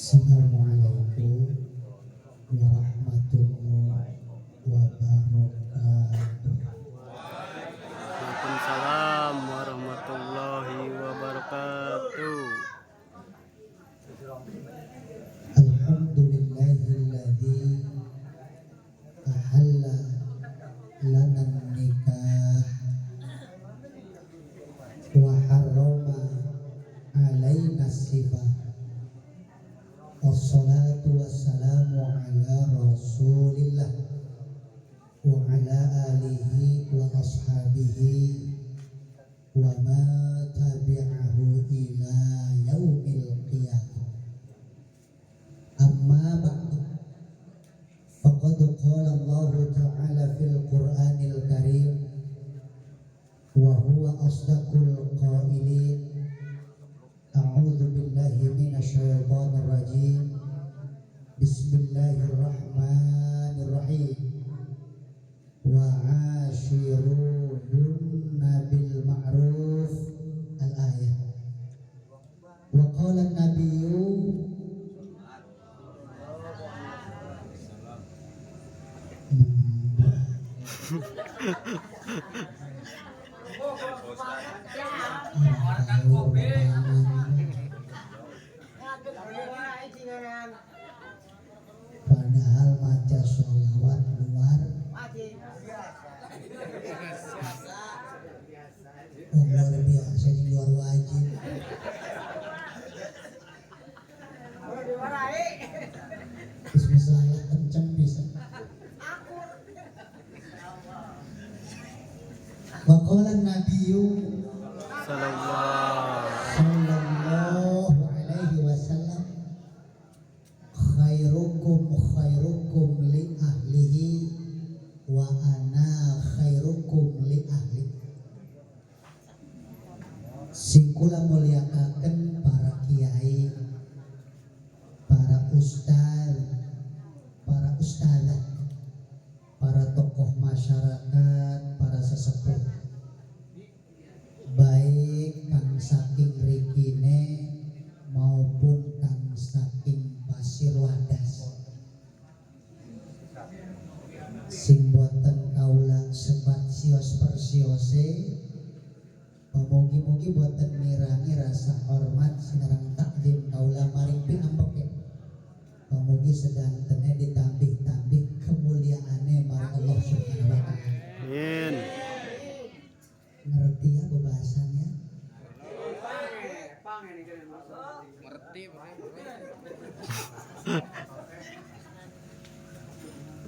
Assalamualaikum warahmatullahi wabarakatuh. Waalaikumsalam warahmatullahi wabarakatuh. Alhamdulillahilladzi ahalla lana nikah wa harrama alaina sifah. Wassalatu wassalamu ala rasulillah wa ala alihi wa ashabihi wa ma tabi'ahu ila yaumil qiyamah. Amma ba'du. Faqad qala Allah Ta'ala fil Qur'anil Karim wa huwa asdaqul qailin. A'udzu billahi minasyaitonir rajim. Bismillahirrahmanirrahim. Wa 'ashiruhunna bil ma'ruf, al-ayah. Wa qala an-nabiyyu. Padahal maca sholawat luar, oh, luar biasa ini, luar wajib. Bismillah kenceng bisa. Waqala nabiyyu sallallahu alaihi wasallam, khairukum khairukum li ahlihi wa ana khairukum li ahli. Sing kula mulyakaken para kiai, para ustaz, para ustazah, para tokoh masyarakat, para sesepuh, baik kang saking rikine maupun kang saking Pasir Wadas, sing boten kaula sebat sios persiose, mugi-mugi boten ngirangi rasa hormat sinareng takdim kaula maring pinambeke. Mugi sedantene ditambih-tambih kemuliaane maring Allah Subhanahu wa taala. Amin. Ngerti ya bebasannya? Ngerti.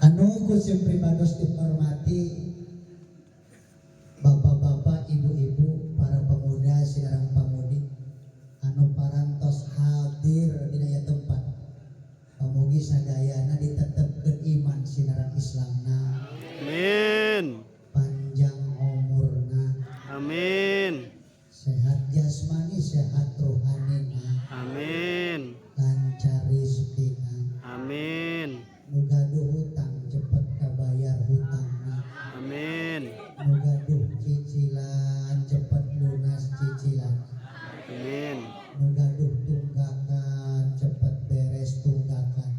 Anu kusim pribados dihormati bapak-bapak, ibu-ibu, para pemuda sinareng pamudi anu parantos hadir dina ieu tempat. Pamugi sadayana ditetepkeun iman sinareng Islamna. Amin. Panjang umurna. Amin. Sehat jasmani, sehat rohanina. Amin. Lancar rezekina. Amin. Nu gaduh hutang cepet kabayar hutangna. Amin. Nu gaduh cicilan cepet lunas cicilan. Amin. Nu gaduh tunggakan cepet beres tunggakan.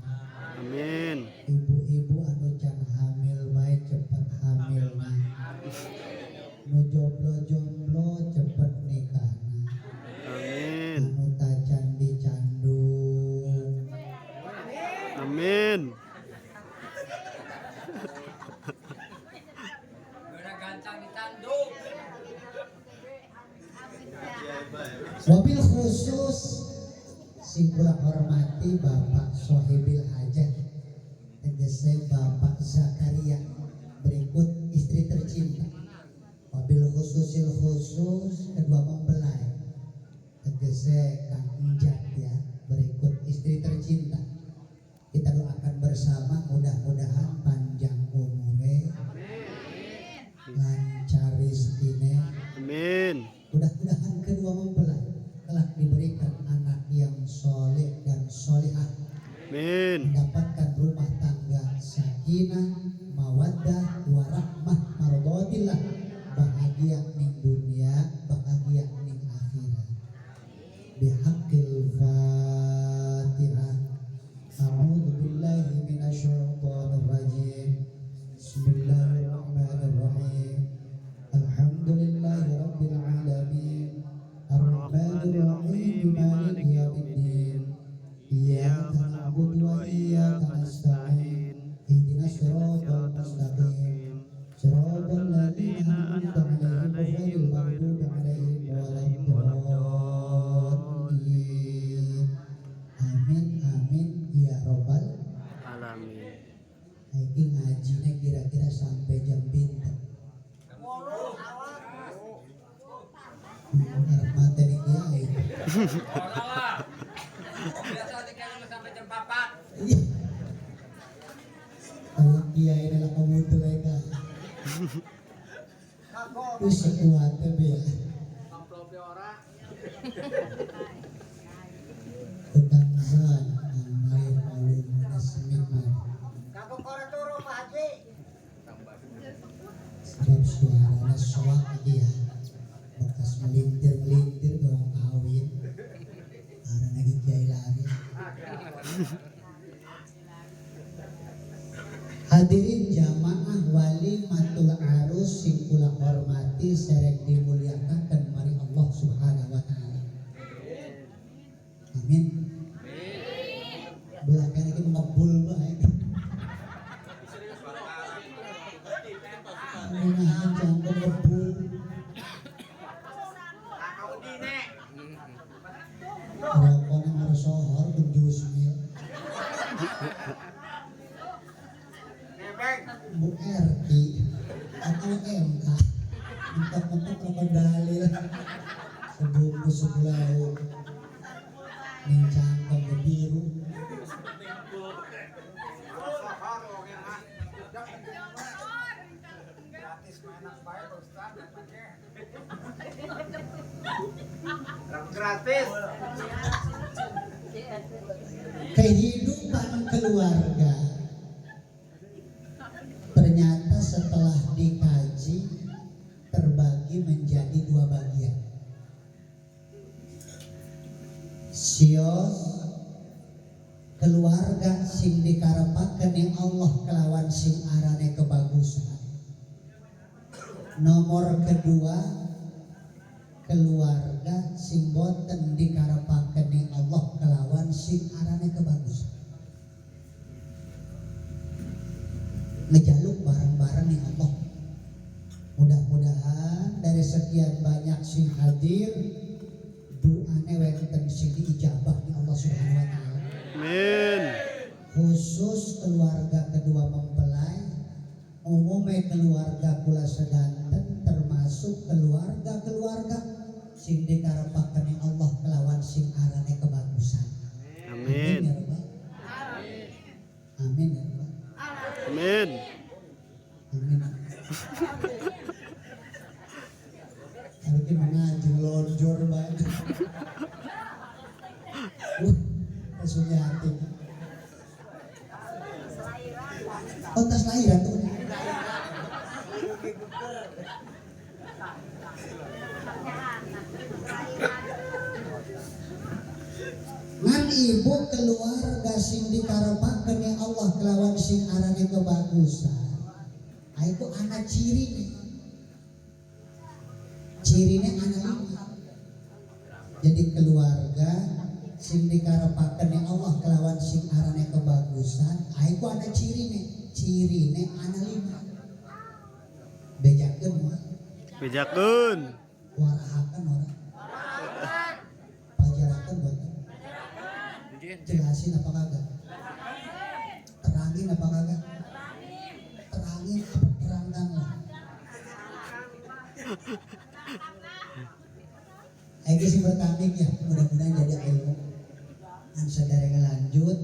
Amin. Ibu-ibu anu can hamil bae cepet hamilna. Nu jomblo-jomblo cepet nikahna. Amin. Anu tacan dicandung. Amin. Wabil khusus sing kula hormati Bapak Sohibil Hajat, tegese Bapak Zakaria berikut istri tercinta. Wabil khususil khusus kedua mempelai, tegese Kang Enjat ya, berikut istri tercinta. Kita doakan bersama mudah-mudahan panjang umure, lancar rezekine. Amin. Mudah-mudahan kedua mempelai kelak diberikan anak yang soleh dan solehah. Amin. Mendapatkan rumah tangga sakinah, mawaddah, warahmah, mardotillah, bahagia ning dunia, bahagia ning akhirat. Bihaqqil Fatihah. Ora lah. Biasa dikene sampai jam 4. Iya. Kalau kiai adalah kamu mereka. Itu sekuatnya ya. Amplope ora. Tukang zan, amai palu semit man. Kagok ora turu Pak Haji. Sebab suaranya soak iki ya. Bekas melintir-melintir ke wong kawin. Karena lagi kiai lari. Hadirin jamaah walimatul arus sing kula hormati sereng dimuliakan mari Allah Subhanahu wa taala. Amin. Belakang iki ngebul bae. Nah, cangkem ngebul. Kakau dine. Rokoknya ngeresohor jus mil. Nebeng. Bu RT atau MK mentok-mentok rokok dalil sebungkus sebelau ning cangkem biru. Sohor wong mah. Gratis mah enak bae Pak Ustaz. Gratis. Kehidupan keluarga ternyata setelah dikaji terbagi menjadi dua bagian. Sios keluarga sing dikarepaken ning Allah kelawan sing arane kebagusan. Nomor kedua keluarga sing boten dikarepaken ning Allah kelawan sing arane kebagusan. Ngejaluk bareng-bareng ning Allah. Mudah-mudahan dari sekian banyak sing hadir doane wonten sing diijabah ning Allah Subhanahu wa taala. Amin. Khusus keluarga kedua mempelai, umumnya keluarga kula sedanten termasuk keluarga-keluarga sing dikarepaken ning Allah kelawan sing arane kebagusan. Amin. Ya Rabbal. Amin ya Rabbal. Amin. Amin. Hari ini mengaji ngelonjor banget. Langsung hati. Oh, tas lahiran tuh. Ngan ibu keluarga sing dikarepaken ya Allah kelawan sing arane kebagusan. Aiku ana cirine. Cirine ana lima. Jadi keluarga sing dikarepaken ya Allah kelawan sing arane kebagusan, aiku ana cirine. Cirine ana lima. Bejakeun moal? Bejakeun. Warahakeun ora? Pajarakeun boten? Jelasin apa kagak? Terangin apa kagak? Terangin apa terangkan lah? Ayo sih bertanding ya, mudah-mudahan jadi ilmu. Dan saudara lanjut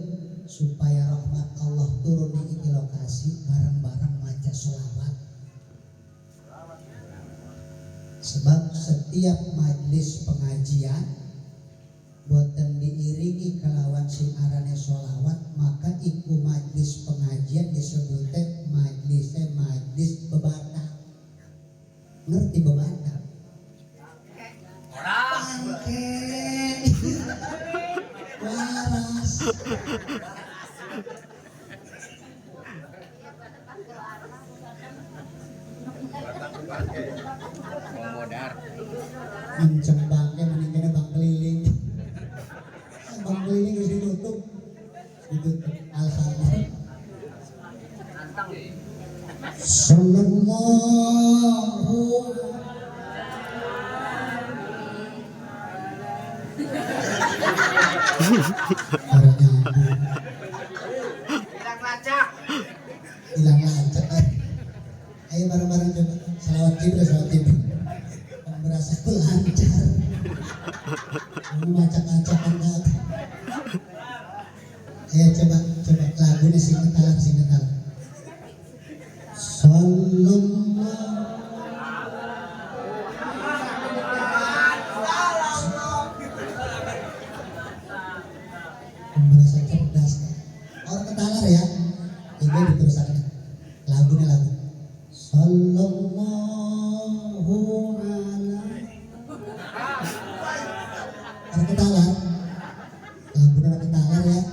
supaya rahmat Allah turun di iki lokasi bareng-bareng maca sholawat. Sebab setiap majelis pengajian boten diiringi kelawan sing arane sholawat, maka iku majelis pengajian disebutnya majelisnya majelis bebata. Ngerti bebata? Ora. Bangke. Waras. Mau modar. Menceng bangke mending bang keliling. Bang keliling harus ditutup. Ditutup. Alhamdulillah. Sallallahu Orang nyambung. Hilang lacak. Hilang lancar. Ayo bareng-bareng coba. Salawat Jibril, salawat Jibril. Berasa lancar. Macak-macakan dah. Ayo coba coba lagunya sing ketalan sing ketalan. Sallallahu. Merasa cerdas orang ketalar ya. Ini diterusakan lagunya lagu Sallallahu alaihi. Orang ketalar lagunya orang ketalar ya.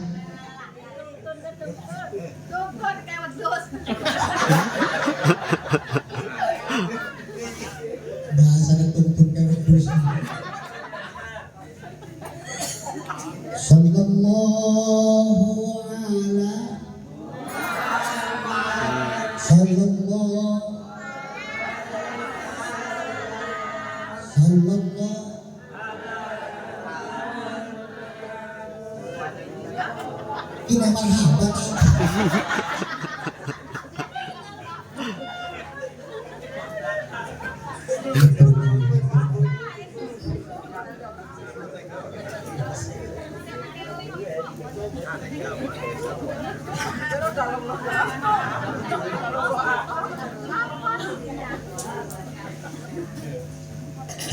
Tumpun kayak wedhus. Bahasanya tuntun kayak wedhus. Sallallahu ala Sallallahu Sallallahu. Ini marhaban.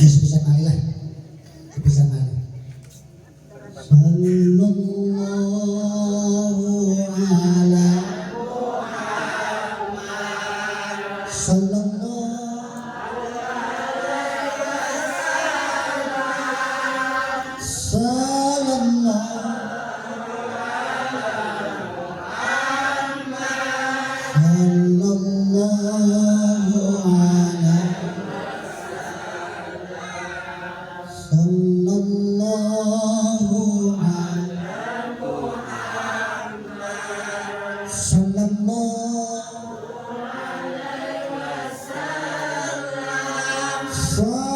Ya sebisa mali lah, sebisa mali. Sallallahu ala Sallallahu Sallallahu Sallallahu ala Sallallahu ala Sallallahu Sallallahu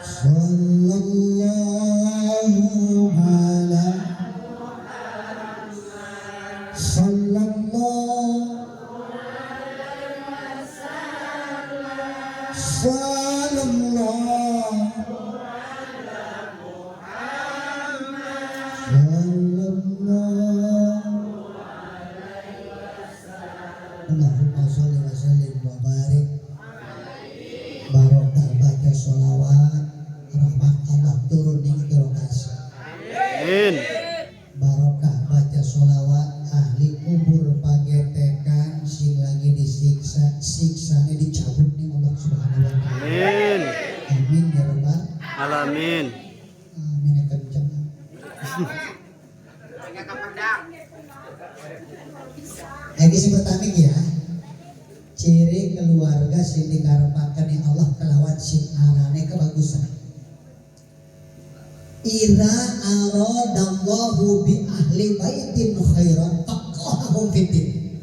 Sallallahu Sallallahu ala Sallallahu Sallallahu Sallallahu. Allahumma sholli wa sallim wa barik. Barokah baca sholawat, rahmat Allah turun ning lokasi. Amin. Barokah baca sholawat, ahli kubur pagetekan sing lagi disiksa, siksane dicabut ning Allah Subhanahu wa taala. Amin. Amin ya rabbal Alamin. amin ya kenceng. Ingat pedang. Lagi sing pertama iki ya. Ciri keluarga sing dikarepaken ning Allah kelawan sing arane kebagusan. Idza aradallahu bi ahli baitin khairan faqahum fiddin.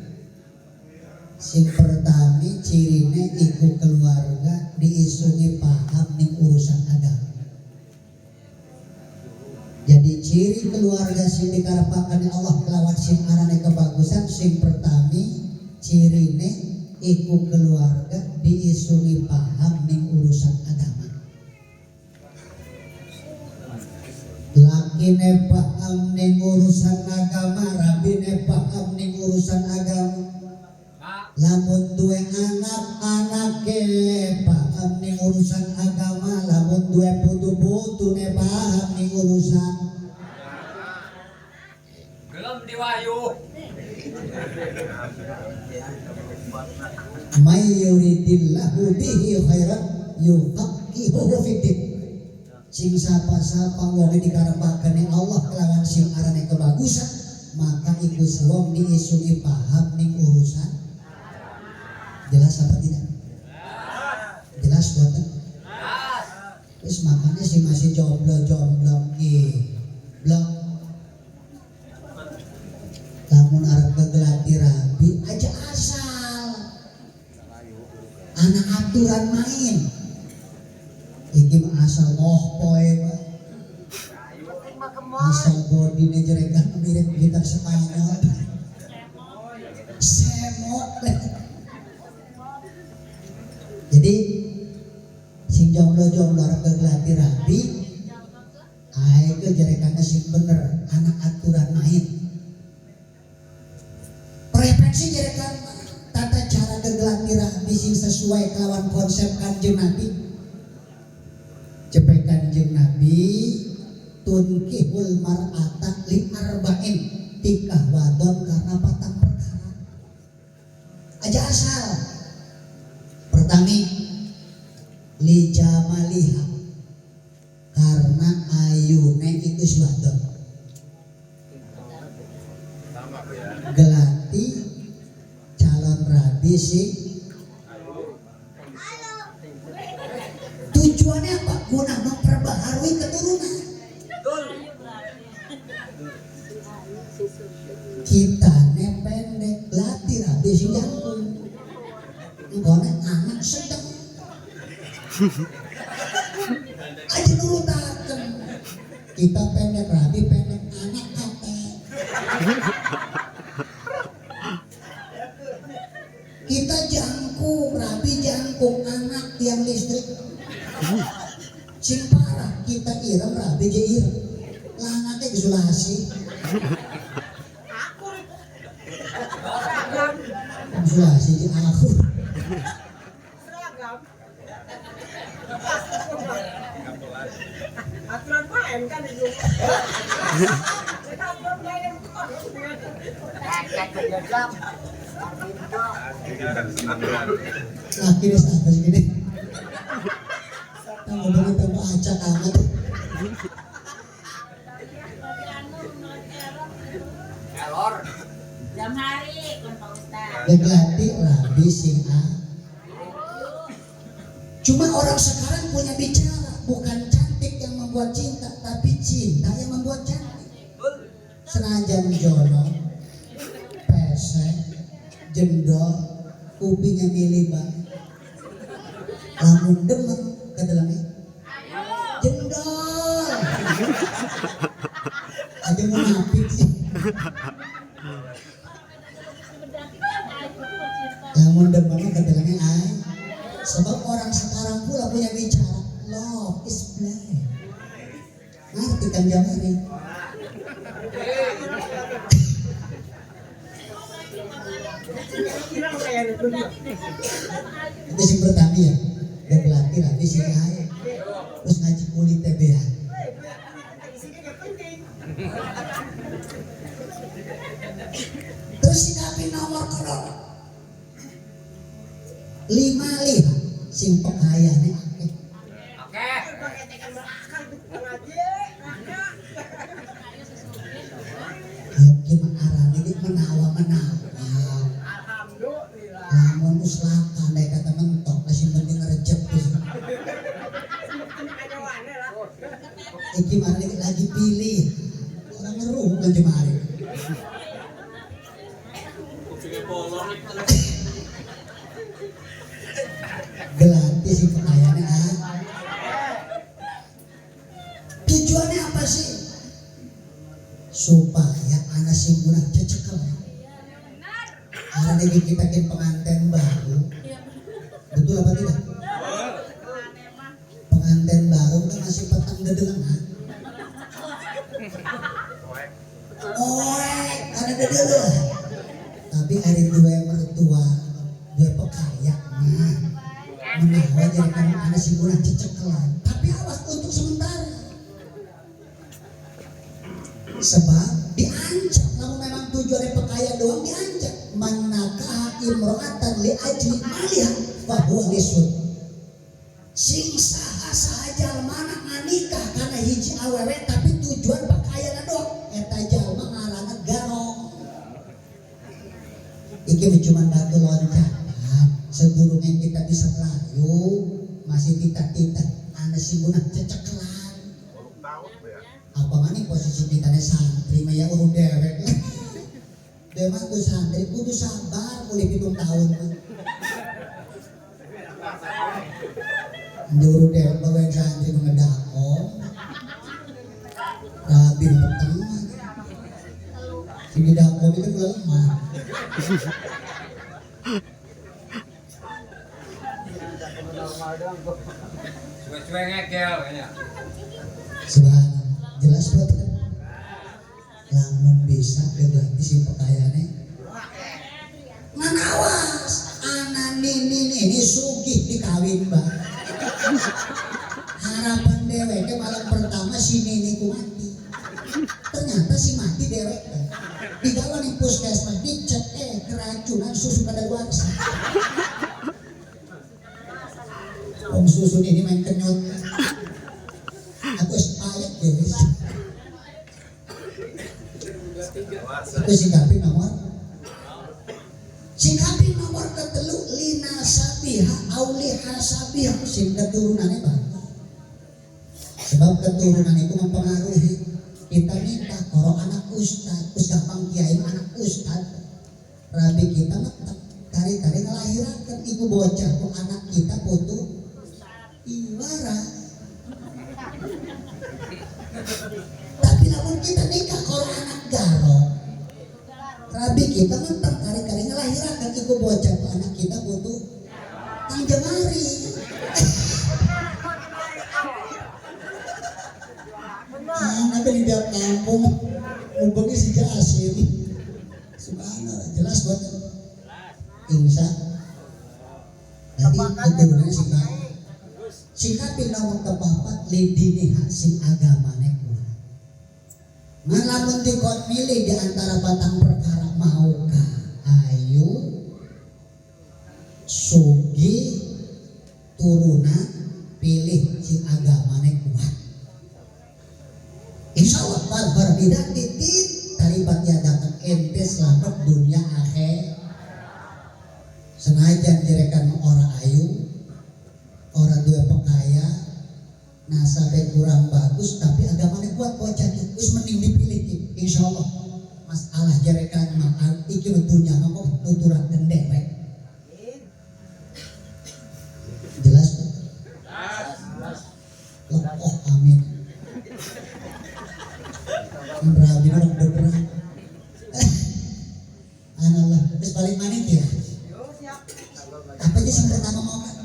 Sing pertami cirine iku keluarga diisungi paham ning urusan agama. Jadi ciri keluarga sing dikarepaken Allah kelawan sing arane kebagusan sing pertami cirine iku keluarga diisungi paham ning urusan agama. Lakine paham ning urusan agama, rabine paham ning urusan agama. Lamun duwe anak, anake paham ning urusan agama, lamun duwe putu-putune paham ning urusan. Gelem diwayu. May yuridillahu bihi khairan yufaqihuhu fiddin. Sing sapa-sapa wong dikarepaken ning Allah kelawan sing arane kebagusan, maka iku wong diisungi paham ning urusan. Jelas apa tidak? Jelas boten? Wis makane sing masih jomblo-jomblo ki. Blok. Lamun arep gegelati rabi aja asal. Anak aturan main. Iki mah asal moh poe mah. Asal bodine jerekan mirip gitar Spanyol. Jadi sing jomblo-jomblo arep gegelati rabi, ae ke jarekana sing bener anak aturan main. Preferensi jarekan tata cara gegelati rabi sing sesuai kawan konsep Kanjeng Nabi. Cepek Kanjeng Nabi tunkihul mar'ata li arba'in, tikah wadon karena patang perkara. Aja asal. Pertami li jamaliha, karena ayune iku si wadon. Gelati calon rabi sing tujuannya apa? Guna memperbaharui keturunan. Kita pendek latih rabi sing jangkung. Nggone anak sedang aja nurutaken. Kita pendek rabi pendek anak kate. Kita jangkung rabi jangkung anak tiang listrik. Sing parah kita ireng rabi je ireng. Lah anake isolasi. Isolasi je aku. Seragam. Aturan main kan itu. Aturan main kok. Laki wis atas gini. Tambah banget tambah acak amat. Error. Jam hari kon Pak Ustaz. Gegelati rabi sing a. Cuma orang sekarang punya bicara, bukan cantik yang membuat cinta, tapi cinta yang membuat cantik. Senajan jono, pesek, jendol, kupingnya milih bang. Lamun demen ke dalamnya, jendol. Aja munafik sih. Lamun demen ke dalamnya ay. Sebab orang sekarang pula punya bicara, love is blind. Ngerti kan jamari? Itu sing pertama ya, gegelati rabi sing ae. Terus ngaji kulit TBA. Terus sikapi nomor keloro. Lima liha sing pekayane akeh. Oke. Ya ki arane iki menawa-menawa. Alhamdulillah. Lamun wis laka nek kata mentok lah sing penting recep wis. Iki marane iki lagi pilih. Ora ngeruh kan jemare. Gelati sing pekayane ah. Tujuannya apa sih? Supaya anak sing guna cecekel. Karena ini kita bikin pengantin baru, betul apa tidak? Pengantin baru kan masih petang dedelengan. Oh, ada dedelengan. Tapi hari dua mertua, dua pekaya, nah, menawa jadi kamu anak sing guna cecekelan. Tapi awas untuk sementara. Sebab diancam, lalu memang tujuannya pekaya doang diancam. Manakaha imro'atan li ajli maliha fahuwa lisun. Sing saha saha jalmana nganikah karena hiji awewe tapi tujuan pakaian doang eta jalma ngaranna garong. Iki cuma batu loncatan. Sedurunge kita bisa melayu masih titah-titah ana sing gunah cecekelan. Apa maning posisi kita santri mah ya urung dewek lah. Dia mah tuh santri kudu sabar mulai 7 tahun mah. Njuru dewek bawain santri ngedako. Rabi peteng. Sing didako itu kula lemah. Suwe-suwe ngegel kayaknya. Subhanallah. Jelas betul. Lamun bisa diganti sing pekayane. Ngan awas, ana nini ini sugih dikawin bah. Harapan dheweke malam pertama si nini ku mati. Ternyata si mati dheweke. Digawa ning puskesmas dicek keracunan susu kadaluarsa. Wong susu ini main kenyot. Aku wis payet ya wis. Itu sing kaping nomor. Sing kaping nomor ketelu linasabiha au lihasabiha sing keturunannya bagus. Sebab keturunan itu mempengaruhi kita nikah kalau anak ustad, terus gampang kiai anak ustad. Rabi kita metep kari-kari ngelahirakan ibu bocah ku anak kita putu iwara. Tapi lamun kita nikah kalau anak garong, rabi kita mentang kari-kari ngelahirakan ibu bocah ku anak kita butuh kang jemari. Nah, di tiap kampung ngumpulnya si Jasim. Subhanallah, jelas buat insya. Nanti keturunannya sing sing kaping nomor kepapat lidiniha sing agamane kuat. Ngan lamun dikon milih di antara patang perkara maukah ayu sugih turunan pilih sing agamane kuat. Insya Allah barbar tidak titit taribat yadakan ente selamat dunia akhir. Senajan jerekan orang ayu, orang dua pekaya, nasabe kurang bagus tapi agamanya kuat bocah wis mending dipilih insya Allah masalah jerekan mah iki dunia mah kok nuturakeun dewek. Jelas tuh? Lepoh amin. Rabi orang bener. Anallah, terus balik mana ya? Apa aja sih pertama mau kan?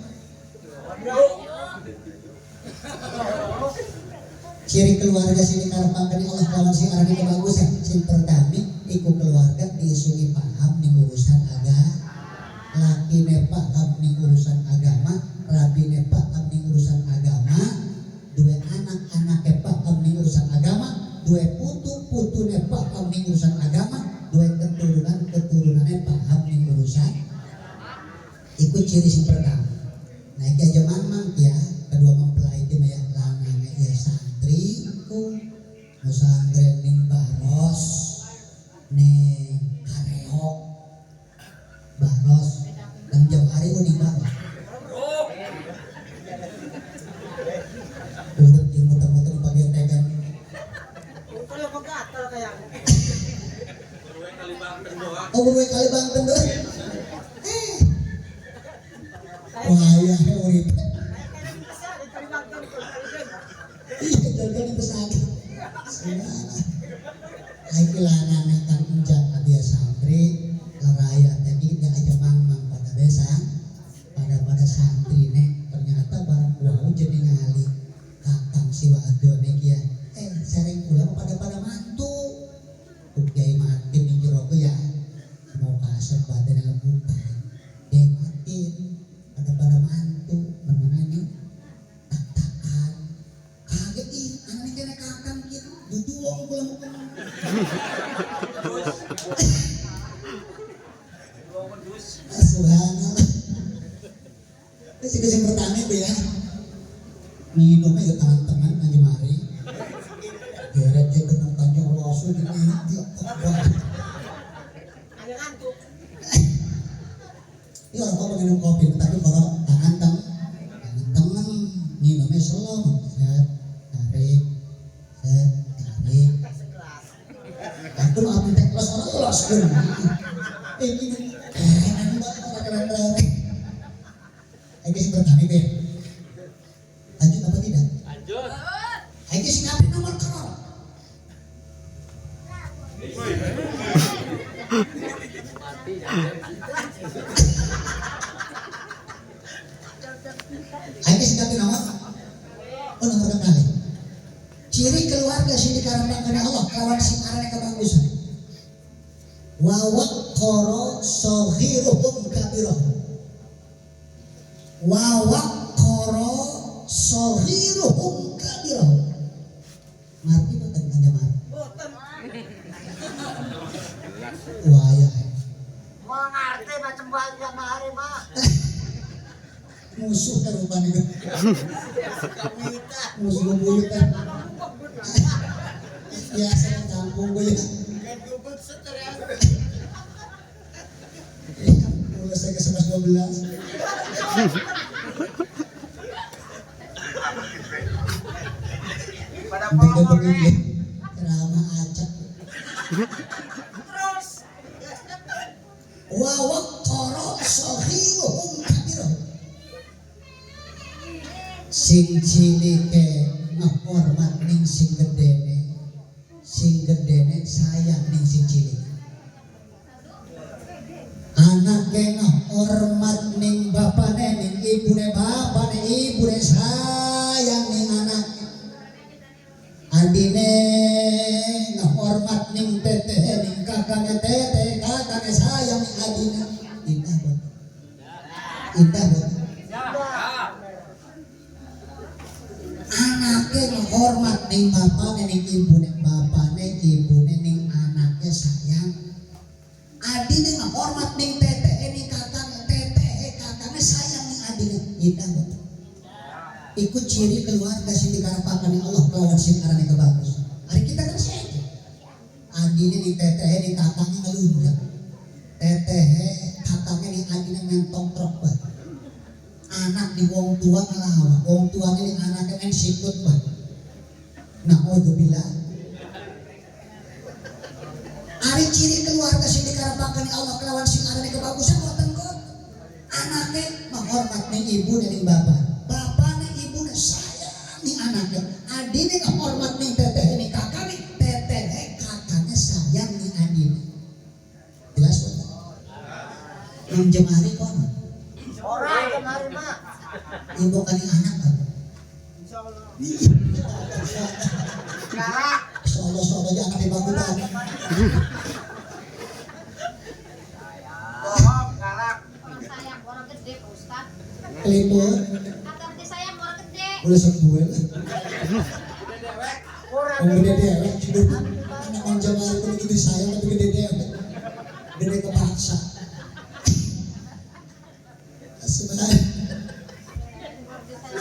Ciri keluarga sini karepangkeun Allah lawan sing arane kebagusan. Sing pertama iku keluarga diisungi paham ning urusan agama. Lakine paham ning urusan agama, rabine paham ning urusan agama, dua anak-anake paham ning urusan agama, dua putu-putune paham ning urusan agama, dua keturunan-keturunane paham ning urusan. Iku ciri sing pertama. Nah iki aja mamang ya, kedua mempelai iki ya lanange ya santri ku pesantren ning Baros ning Kareok. Baros dan jam hari ning Baros. Urip di muter-muter pagetegan. Kalau kok gatel kayak. Oh, gue kali Banten doang. Wah, ya, urip. Iya, jalan pesantren. Iki lanange kang enjang abia santri, leraya tadi dia aja mang-mang pada desa, pada santri nek ternyata barang wau jadi ngali kakang si wadon iki ya. Sering kula pada mantu. Kiai mati ning jero ya. Mau kasep badan lembutan. Kiai mati pada mantu menenani tak-takan. Kaget ih, anane kene kakang ki dudu wong kula mau Subhanallah. Itu sih pertama itu ya. Minumnya ya tangan-tangan nang mari. Geret ke nang Kanjeng Rasul ini. Ada ngantuk. Iya orang kok minum kopi, tapi kalau tangan tangan minumnya slow, set tarik, set tarik. Segelas. Aku mau minta los orang los pun. Ini keren banget, keren banget. Iki sing pertama be. Lanjut apa tidak? Lanjut. Iki sing kaping nomor keloro. Ayo sing kaping nomor. Oh, nomor kali. Ciri keluarga sing dikarepaken Allah kelawan sing arane kebagusan. Wa waqqara saghiruhum kabirahum. Wa waqqara saghiruhum kabirahum. Ngerti boten Kanjeng Mari? Boten. Wah ya. Mau ngerti macam banyak mari mah. Musuh kan rupanya itu. Musuh bebuyutan. Biasa di kampung gue ya. Mulai saya ke 11 12. Pada promo nih. Ceramah acak. Terus. Wa waqqara saghiruhum kabirahum. Sing cilike ngehormat ning sing gedene, sing gedene sayang ning sing cilik. Anake ngehormat ning bapane ning ibune, bapane ibune sayang ning anak. Adine ngehormat ning teteh ning kakange, teteh kakange sayang ning adine. Indah boten? Indah boten? Anake ngehormat ning bapane ning ibune, bapane ibune ning anake sayang. Adine ngehormat ning teteh ning kakange, teteh kakange sayang ning adine. Indah boten? Iku ciri keluarga sing dikarepaken Allah kelawan sing arane kebagusan. Hari kita kan saja. Adine ning teteh ning kakange ngelunjak. Teteh kakange ning adine mentong truk bae. Anak di wong tua ngelawan, wong tuane ning anake main sikut bae. Naudzubillah. Ari ciri keluarga sing dikarepaken Allah kelawan sing arane kebagusan boten kok. Anake menghormat ning ibu ning bapak. Bapane ibune sayang ning anake. Adine ngehormat ning teteh ning kakane, teteh kakane sayang ning adine. Jelas boten? Nang jemari kono. Ora kemari mah. Ibu kali anak kan. Galak. Solo-solo aja anak dibangunan. Bohong galak. Orang sayang orang gede Pak Ustad. Kelipur, Akang teh sayang orang gede. udah sembuh lah. Ora Wong gede dewek, anak wong jemari kudu disayang tapi gede dewek. Gede kepaksa. Sebenarnya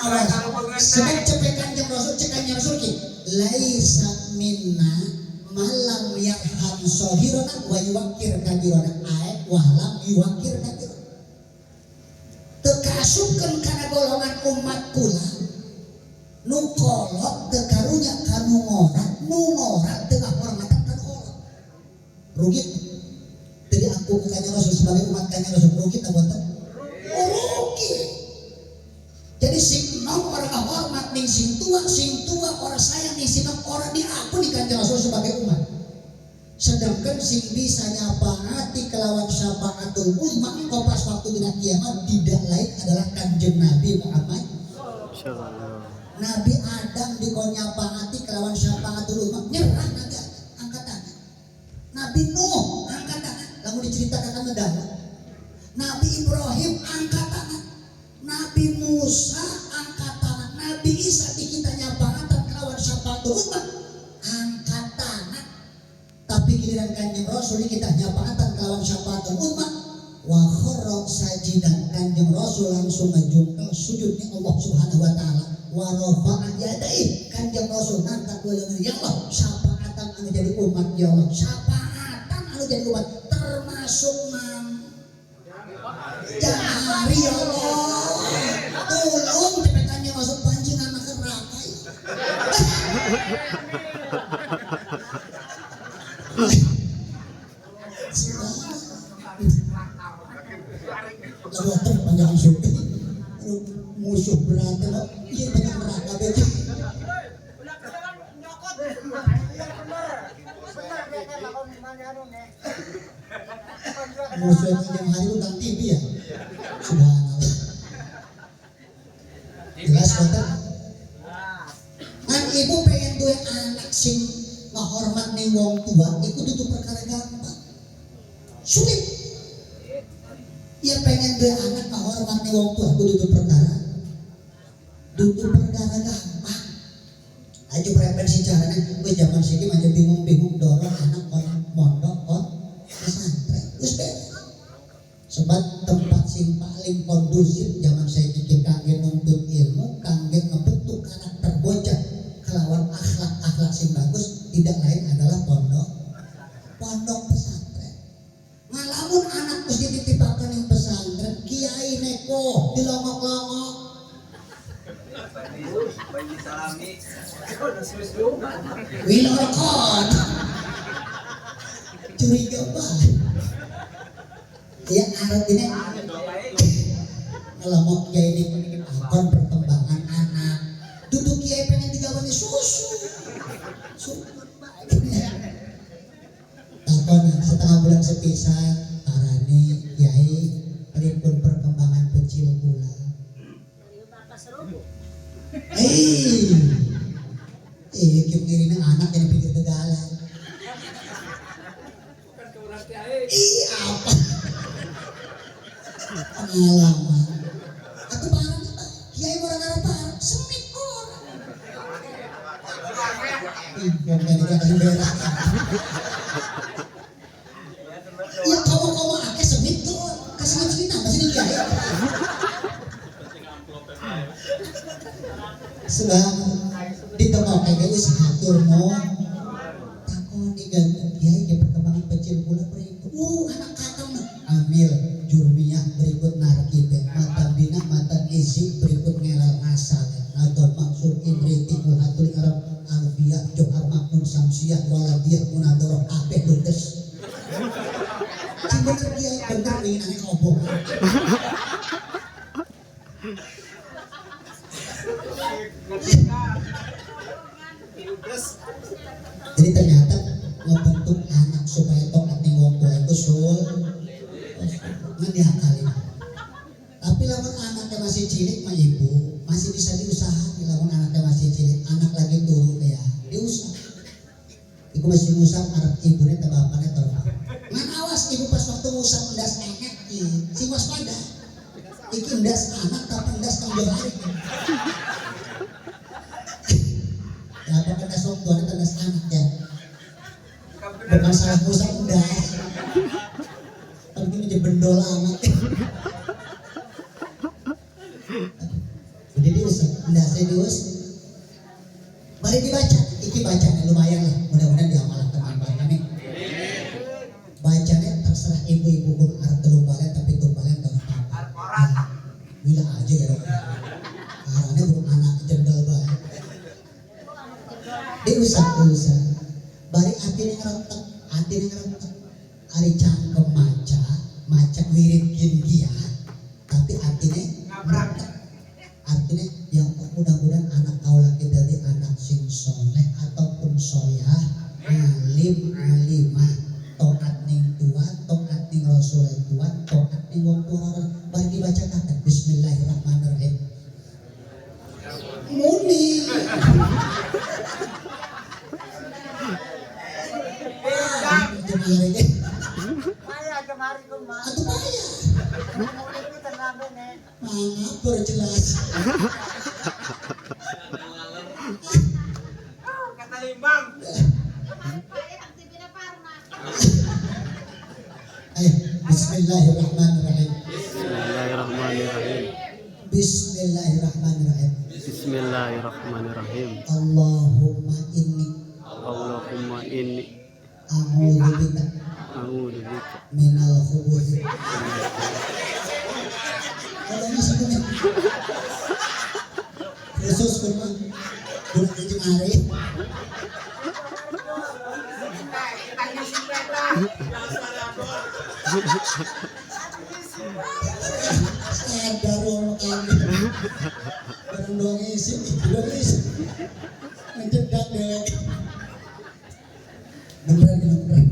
awas, sebab cepet Kanjeng Rasul, cek Kanjeng Rasul ki, laisa minna malam yarham shahirana wa yuwakkir kabirana ae walam yuwakkir kabirana. Teu kaasupkeun kana golongan umat kula nu kolot teu karunya ka nu ngora, nu ngora teu ngahormatan ka nu kolot. Rugi teu diaku ku Kanjeng Rasul sebagai umat Kanjeng Rasul, rugi teu boten? Rugi. Jadi sing nom ora ngahormat ning sing tua ora sayang ning sing nom ora diaku di Kanjeng Rasul sebagai umat. Sedangkan sing bisa nyafaati kelawan syafaatul uzma engkau pas waktu dina kiamat tidak lain adalah Kanjeng Nabi Muhammad. Nabi Adam dikon nyafaati kelawan syafaatul uzma nyerah Nabi Adam angkat tangan. Nabi Nuh angkat tangan, lamun diceritakan kan mendalam. Nabi Ibrahim angkat tangan, Nabi Musa angkat tangan, Nabi Isa di kita nyafaatan kelawan syafaatul uzma angkat tangan. Tapi giliran Kanjeng Rasul di kita nyafaatan kelawan syafaatul uzma wa kharra sajidan, Kanjeng Rasul langsung ngejungkel sujud ni Allah Subhanahu wa taala wa rafa'a yadayhi, Kanjeng Rasul ngangkat dua lengan, ya Allah syafaatan anu jadi umat, ya Allah syafaatan anu jadi umat termasuk mang jari, ya Allah tolong cepetannya masuk pancing anak neraka ya. Lalu panjang surga, musuh berantem, iya banyak neraka beda. Ulah kesawan nyokot. Iya bener. Bener dia kan lakon mana anu nih. Musuh yang hari itu TV ya, subhanallah. Leres boten? Ngan ibu pengen duwe anak sing ngehormat ning wong tua, iku dudu perkara gampang. Sulit. Ya pengen duwe anak ngehormat ning wong tua, iku dudu perkara gampang. Aja prevensi caranya, wis zaman siki aja bingung-bingung dorong anak kon mondok kon pesantren. Wis beres. Sebab tempat sing paling kondusif zaman saiki kangge nuntut ilmu, kangge ngebentuk karakter bocah kelawan akhlak-akhlak sing bagus tidak lain adalah pondok pondok pesantren. Ngalamun anak wis dititipaken ning pesantren, kiai neko dilongok-longok. Bayi salami. Wilorokon. Curiga banget. Ya artinya ngelongok kiai ini akon perkembangan anak. Duduk kiai pengen digawani susu. Susu. Takon setengah bulan sepisan tarani kiai pripun perkembangan kecil kula. Bapak serubu. Eh, eh, kim ngirimi anak yang pinggir ke jalan. Bukan keurang kiai. Ih, apa? Pengalaman. Atau barang apa? Kiai orang arep barang, semit orang. Ih, yang dari kasih berak. Ya kamu akeh semit tuh, kasih semit apa sih kiai? Sebab ditemoke ge wis hatur no. Takon diganti kiai ke perkembangan kecil kula berikut. Anak kakang mah amil jurmiyah berikut narkibe mata bina mata izi berikut ngelal ngasal atau maksud imriti mulhatul arab alfiyah johar maknun samsiyah waladiyah munadoroh kabeh ludes. Sing bener kiai bener winginane kobong. Jadi ternyata ngebentuk anak supaya taat ning wong tua itu sul nggak diakalin. Tapi lamun anaknya masih cilik mah ibu masih bisa diusahakan. Lamun anaknya masih cilik, anak lagi turu ya diusah. Iku masih ngusap arep ibune atau bapaknya atau apa. Ngan awas ibu pas waktu ngusap endas anak ki, sing waspada. Iki endas anak tapi endas kang Johari. Ya apa endas wong tuane endas anak ya. Bukan salah ngusap endas. Tapi ini jadi bendol anak. Jadi diusap, endasnya dius. Mari dibaca, iki bacanya lumayan lah, mudah-mudahan diamalkan manfaat. Amin. Bacanya terserah ibu-ibu pun arep telung balen tapi tumbalen tong apa. Nah, bila aja ya. Arane belum anak jendel bae. Diusap, diusap. Bari atine ngerentek, atine ngerentek. Ari cangkem maca, maca wirid gin tapi atine ngerentek. Artinya ya Allah, mudah-mudahan anak kaula kita dari anak sing soleh ataupun solehah, alim alimah, taat ning tua, taat ning rasul tua, taat ning wong tua. Bari dibaca kata Bismillahirrahmanirrahim. Muni. Maya kemari ko ma. Atau payah. Muni ko tanamin eh. Mana berjelas. Kata limbang. Kemarin Pak ya kang TV na Parma. Ayo, Bismillahirrahmanirrahim. Bismillahirrahmanirrahim. Bismillahirrahmanirrahim. Bismillahirrahmanirrahim. Allahumma inni Allahumma inni a'udzubika a'udzubika minal khubuthi. Kalau masih punya khusus kurma guna jemari. Sadar wong kami. Bareng doang isi, doang isi. Mencedak dewek. Beneran, beneran.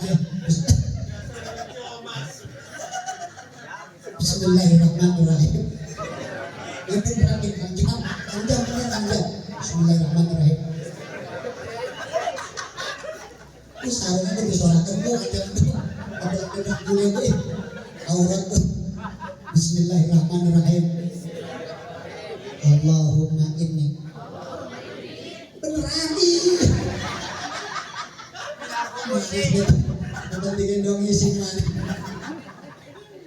Ayo, Bismillahirrahmanirrahim. Itu terakhir panjang. Sarungnya tuh disorakan tuh macam tuh. Ada beda gue tuh. Aurat tuh. Bismillahirrahmanirrahim. Allahumma inni. Beneran ih. Bukan bikin dong isi mana.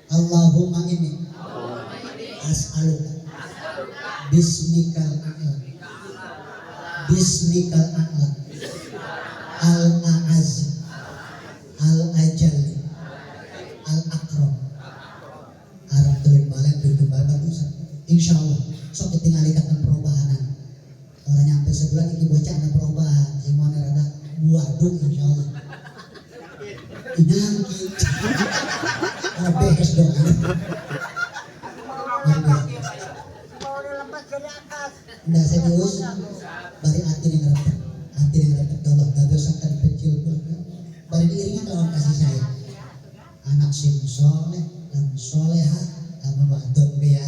Allahumma inni as'aluka bismikal a'la bismikal a'la al-a'az al-ajal al-akram. Arab telung balen tujuh balen dosa. Insya Allah sok ketinggalan ikatan perubahanan. Orang nyampe sebulan iki bocah ada perubahan. Sing mana rada waduh insya Allah. Inangki. Orang beres dong. Nggak serius. Bari hati yang ngerepet, hati yang ngerepet Allah dadosaken kecil pun. Bari diiringan lawan kasih sayang. Anak sing soleh dan soleha, lamun wadon ge ya,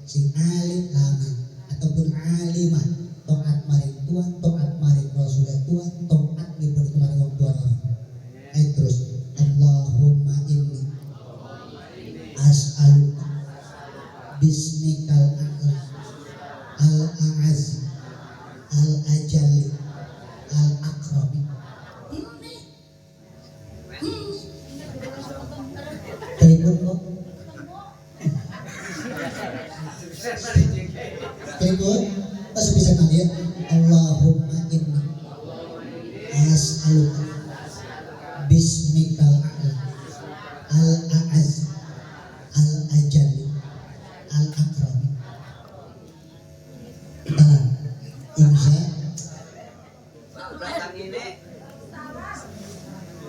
sing alim lanang ataupun alimah, taat maring Tuhan, taat maring Rasul Tuhan, taat ngipun maring wong tua. Ayo terus, Allahumma inni as'aluka bismikal a'la al-a'az al-ajali al-akrami. Telepon kok. Telepon, pas bisa kalian. Allahumma inni as'aluka bismikal a'la al-a'az al-ajali al-akrami. Tahan. Insya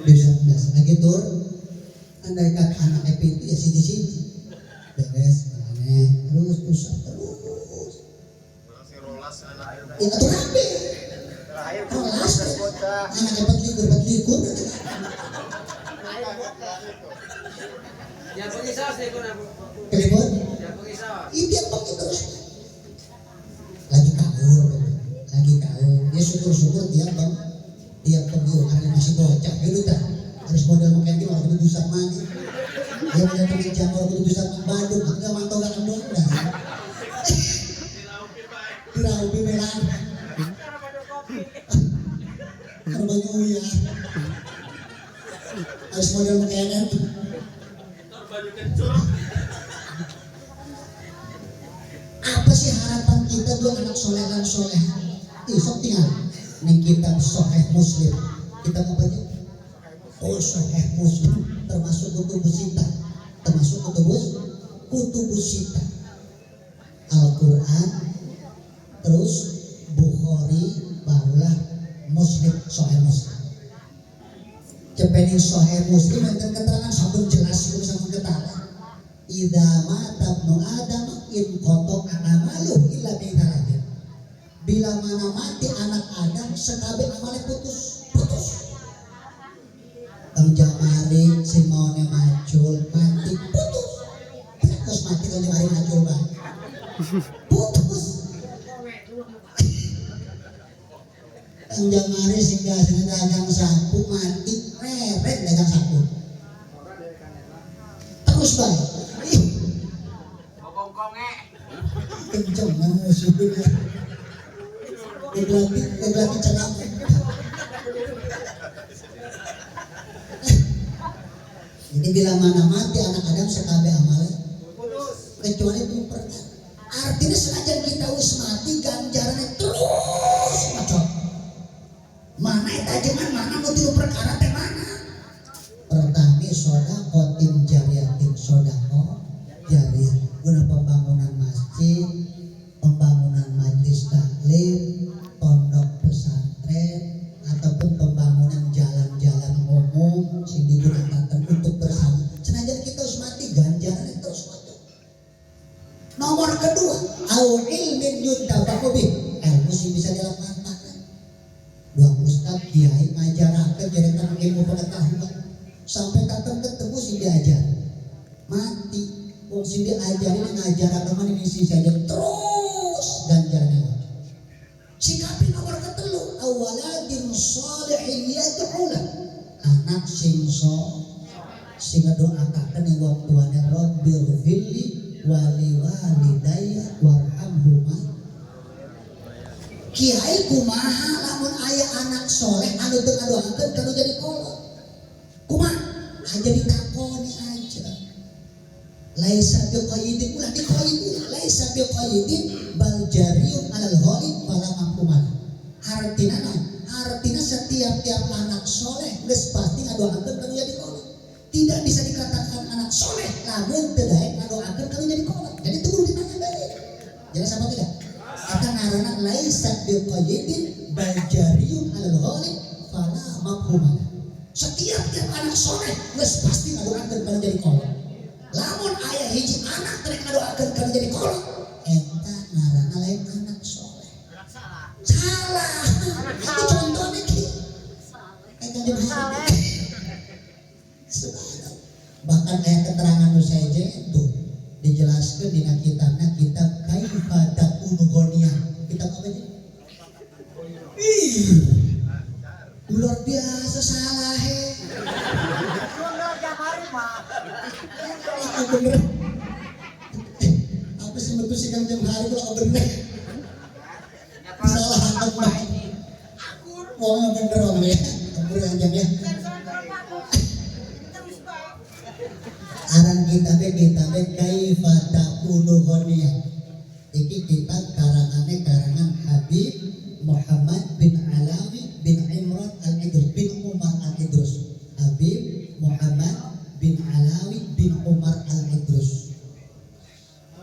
bisa biasa lagi tur. Andai kata anak itu ya siji-siji beres aneh terus usah terus. Ya atuh kabeh. Rolas anak 24 Telepon. Ini yang pakai terus. Lagi kaur, lagi kaur. Ya syukur-syukur dia bang, dia pergi karena masih bocah gitu tak. Harus modal makan dia orang kudu sama mandi. Dia punya teman jam orang kudu sama Bandung, enggak mantau gak kendor dah. Diraupi melan. Banyu ya. Harus modal makanan. Apa sih harapan kita dua anak soleh dan soleh? Isok tinggal nih kitab Sahih Muslim. Kitab apa aja? Oh Sahih Muslim termasuk kutubus sita, termasuk kutubus sita. Al-Quran, terus Bukhari, barulah Muslim, Sahih Muslim. Cepening Sahih Muslim enten keterangan sampun jelas iku sampun ketara. Idza mata ibnu Adam in qata amaluhu illa min thalathin. Bila mana mati anak Adam sekabeh amale putus, putus. Kang Jamari sing maune macul mati putus. Terus mati Kang Jamari macul bae. Putus. Kang Jamari sing biasane dagang sapu mati reret dagang sapu. Terus bae. Kenceng musuhnya. Kegelati ceram. Jadi bila mana mati anak Adam sekabeh amale kecuali itu perkara. Artinya senajan kita wis mati ganjarannya terus macam mana eta jenengan mana nu tilu perkara teh mana? Pertama sedekah jariyatin, sedekah jariyah guna pembangunan masjid, pembangunan majlis taklim, pondok pesantren, ataupun pembangunan jalan-jalan umum sing digunakan untuk bersama. Senajan kita harus mati ganjaran terus mati. Nomor kedua, au ilmin yuntafa'u bih, ilmu sing bisa dilakukan. Dua ustad kiai ngajarakeun jadi ilmu pengetahuan sampai kapan ketemu sing diajar mati. Wong sing diajarin ngajarakeun mana sisi saja terus ganjarannya. Sikapi nomor ketelu, awaladin sholihin yad'u lah. Anak sing sing ngedoakaken ning wong tuane rabbighfirli wali walidayya warhamhuma. Kiai kumaha lamun aya anak soleh anu teu ngadoakeun kanu jadi kolot? Kumaha? Aja ditakoni aja. Laisa biqayyidin, ulah diqayyid, ulah laisa biqayyidin bal jariyun alal ghalib fala mafhumalah. Artina naon? Artina setiap tiap anak soleh geus pasti ngadoakeun kanu jadi kolot. Tidak bisa dikatakan anak soleh lamun teu daek ngadoakeun kanu jadi kolot. Jadi itu kudu ditanya deui. Jelas apa tidak? Eta ngaranna laisa biqayyidin bal jariyun alal ghalib fala mafhumalah. Setiap tiap anak soleh geus pasti ngadoakeun kanu jadi kolot. Lamun aya hiji anak teu ngadoakeun kanu jadi kolot, eta ngaranna lain anak soleh. Salah. Itu contohnya ki. Kayak Kanjeng Nabi. Subhanallah. Bahkan ayat keterangan nu sejen itu dijelaskan di kitabnya kitab Kaifa Takunu Ghaniyan. Kitab apa sih? Ih, luar biasa salah he. Aku bener. Apa sih metu sih Kang Jamhari kalau bener? Salah aku mah. Wong bener wong ya. Bener anjam ya. Aran kitabe Kaifa Takunu Ghaniyan. Iki kitab karangane karangan Habib Muhammad bin Alawi bin Imran Al-Idrus bin Umar Al-Idrus. Habib Muhammad bin Alawi bin Umar Al-Idrus.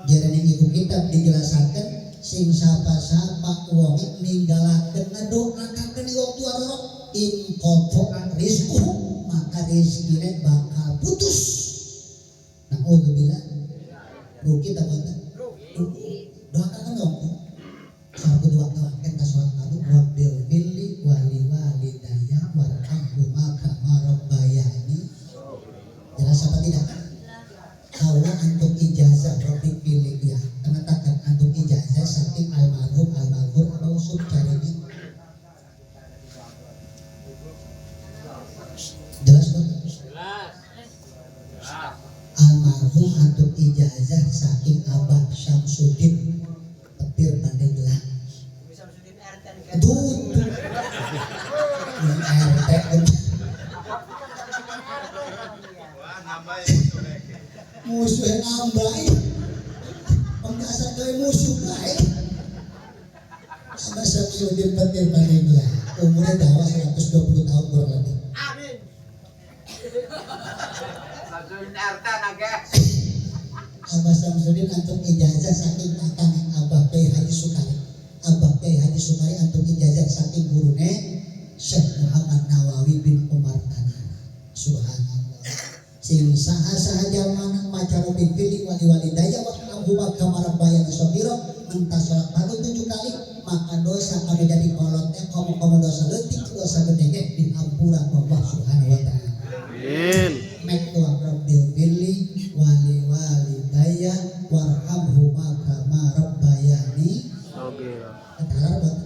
Jarane iku kitab dijelasaken sing sapa-sapa wong ninggalaken ngadoakaken wong tua rorok in qata'a rizquhu maka rezekine bakal putus. Nauzubillah. Rugi ta boten? Rugi. Doakan dong. Salah doa doakan ka salat fardu rabbil firli wali walidayya warhamhuma kama rabbayani. Jelas apa tidak? Kaula antuk ijazah rabbi pilih ya. Mengatakan antuk ijazah saking almarhum almarhum atau sub carimi. Jelas boten? Jelas. Almarhum antuk ijazah saking Abah Syamsuddin Petir Pandeglang. Duh. Yang RT. Musuh yang nambah. Pengkasar gawe musuh bae. Abah Syamsuddin Petir Pandeglang umurnya dawa 120 tahun kurang lebih. Amin. Abah Syamsuddin antuk ijazah saking kakang Abah Kiai Haji Sukari. Abah Kiai Haji Sukari antuk ijazah saking gurune Syekh Muhammad Nawawi bin Umar Tanara. Subhanallah. Sing saha-saha jalmana maca rabbi fili wali walidayya wa hamhuma kama rabbayani shaghira mentah salat fardu 7 kali maka dosa anu jadi kolotnya komo-komo dosa leutik dosa gede ge dihampura Allah Subhanahu wa taala. Amin. Mek doa rabbil firli wali walidayya warhamhuma kama rabbayani. Oke. Ketalar buat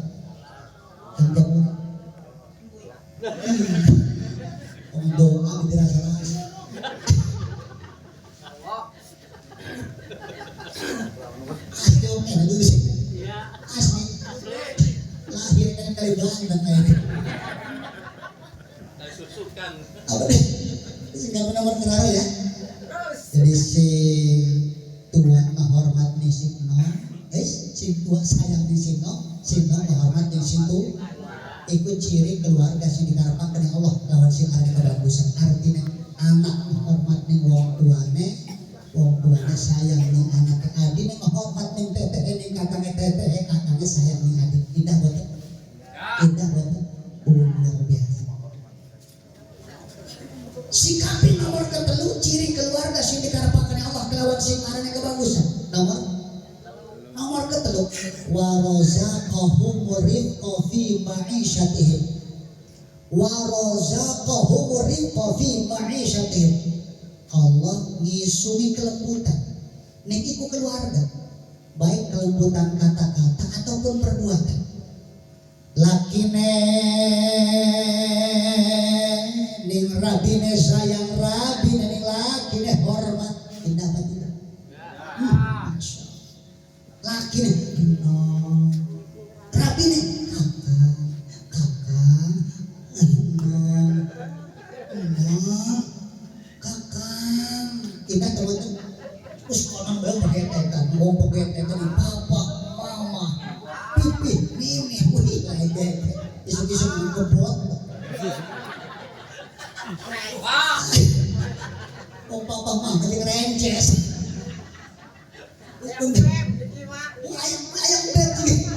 kanjeng Om doa dirasa-rasa. Asli om enak dulu sih. Asli. Lahir kan kali Banten ini. Apa deh? Singkat nomor berapa ya? Jadi si tua menghormat nih si nom, si tua sayang nih si nom, si nom menghormat nih si tua. Ikut ciri keluarga si dikarepake dening Allah lawan si arane kebagusan. Artinya anak menghormat ning wong tuane, wong tuane sayang ning anake, adine menghormat ning teteh ning kakange teteh, kakange sayang ning adik. Indah boten? Indah boten? Luar biasa. Sikapi nomor ketelu ciri keluarga sing dikarepake Allah kelawan sing arane kebagusan. Nomor ketelu wa razaqahum rizqa fi ma'isyatihim. Wa razaqahum rizqa fi ma'isyatihim. Allah ngisungi kelembutan ning iku keluarga, baik kelembutan kata-kata ataupun perbuatan. Lakine ning rabi Laki nih, no. Rabi nih, kakak, kakak, no, no, kakak. Indah teman-teman. Terus konon beliau pakai tekan, mau pakai tekan di papa, mama, pipi, mimi, wih, lagi isu-isu kebot. Wah. Oh papa mama jeung rences. Ayam beb, iki mah. Ayam ayam beb juga.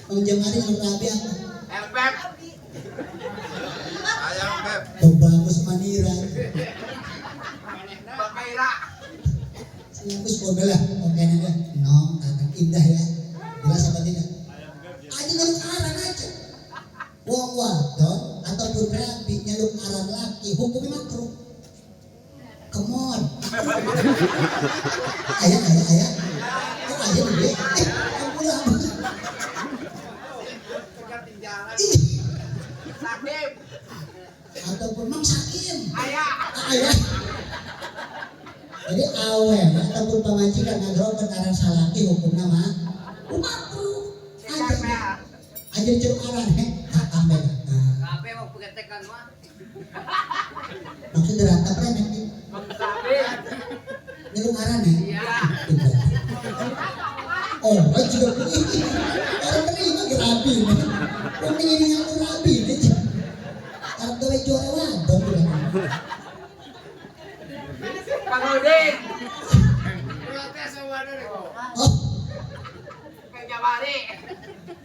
Mang Jamari yang rabi apa? Ayam beb. Ayam beb. Pembagus manira. Bakaira. Wis kono lah, oke nih no, kakak indah ya. Jelas apa tidak? Aja nyeluk aran aja. Wong wadon ataupun rabi nyeluk aran laki, hukumnya makruh. Come on. Ayah, ayah, ayah. Oh, ayah gue. Eh, ampun, ampun. Ih, Sakim. ataupun Mang Sakim. Ayah. Ayah. Jadi awe ataupun pamajikan ngagrokeun aran salaki hukumna mah makruh. Aja aja jeruk aran he kakak be kakak. Kape mau pegetekan mah. Maksud diratap remek nih. Mang Sakim. Nyeluk aran ya? Iya. Oh, juga begini. Orang terima ke rabi nih. Wong ini ngaku rabi nih. Arep gawe juara wadon bukan. Kang Udin. Oh, Kang Jabari.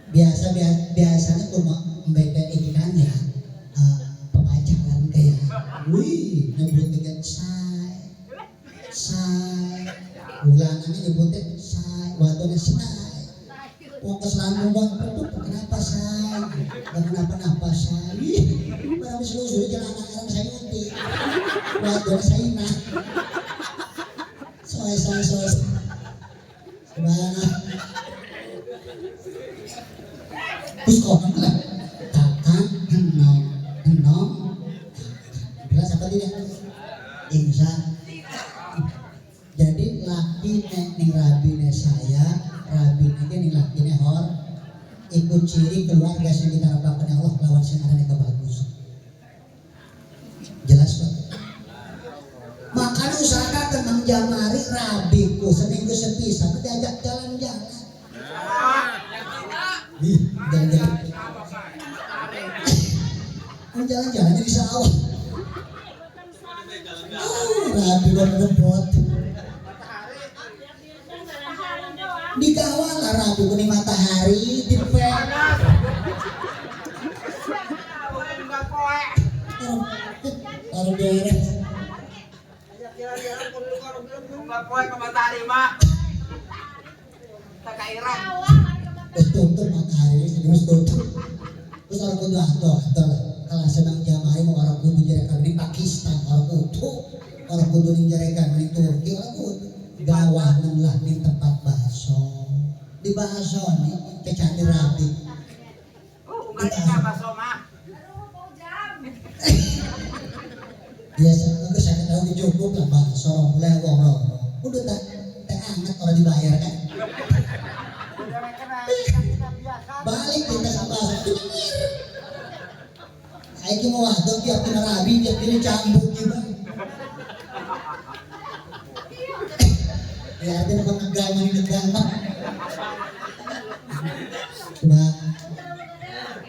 biasa biasa biasanya kurma mbeke iki kan ya. Pepacaran kayak wih nyebut dengan say say ulangannya nyebutnya say wadonnya say wong keselan bang kenapa say gak kenapa-napa say ih barang selusuri jalan anak saya nanti wadonnya say nah soy soy soy subhanallah. Terus konon lah kakak enom enom kakak. Jelas apa tidak? Insya. Jadi laki nek ning rabine saya, rabine ge ning lakine hor ikut ciri keluarga sing ditarepake Allah lawan sing arane kebagus. Jelas Pak? Makanya usahakan Mang Jamari rabiku seminggu sepisan diajak jalan-jalan. Ih, jalan-jalan. Mau jalan-jalannya di sawah. Oh, rabi dan ngebot. Dikawal lah rabi kuning matahari, dipe. Enggak poe. Taruh beres. Jalan-jalan kalau kalau belum Enggak poe ke matahari mah. Takairan. Terus tutup matahari, terus tutup. Terus orang kudu atuh, atuh. Kalau sedang jamari mau orang kudu jarekan di Pakistan, orang kudu, orang kudu ning jarekan di Turki, orang kudu. Gawah lah di tempat baso. Di baso nih, kecandi rabi. Oh, enggak ada baso mah. Biasa, enggak saya tahu cukup lah baso, orang mulai wong rong. Udah tak, tak anget orang dibayar kan. Balik kita sama baso. Ayo mau wadon tiap kena rabi, tiap kena cambuk gitu. Ya artinya bukan agama ini agama. Coba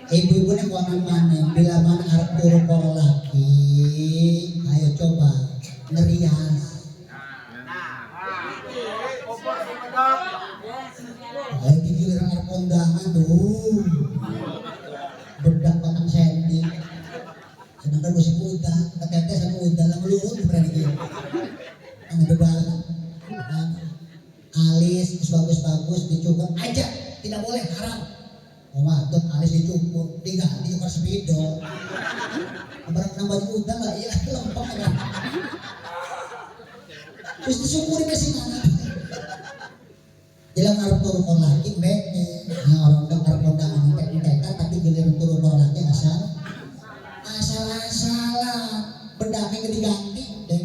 ibu-ibu ini konon mana bila mana arep turu karo laki, ayo coba ngerias. Nah, opor sumedok. Ayo giliran arep kondangan tuh. Bedak batang senti. Sedangkan masih muda, ketetes sama udah lah melurut berani gitu. Yang bebal. Alis bagus-bagus dicukur aja, tidak boleh haram. Oh wadon alis dicukur, diganti cukur spidol. Barang nambah udah lah, iya lempeng kan. Terus disyukuri ke sini anak. Jelang arep turu kon laki mbek, nah orang dong arep kondangan entek-entekan tapi giliran turu kon laki asal asal-asalan bedaknya diganti deh.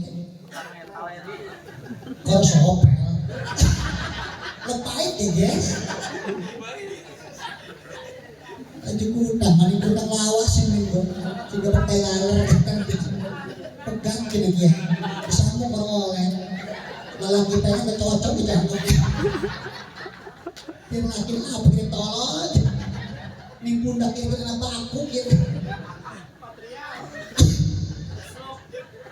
Kok sopel. Lepait ya guys. Lanjut kudang, maning kudang lawas sing minggu. Sing pakai laler pegang kini dia. Sama orang oleh. Malah kita ini cocok di jangkau. Dia laki apa kita tolong. Ning pundak ini kenapa aku gitu.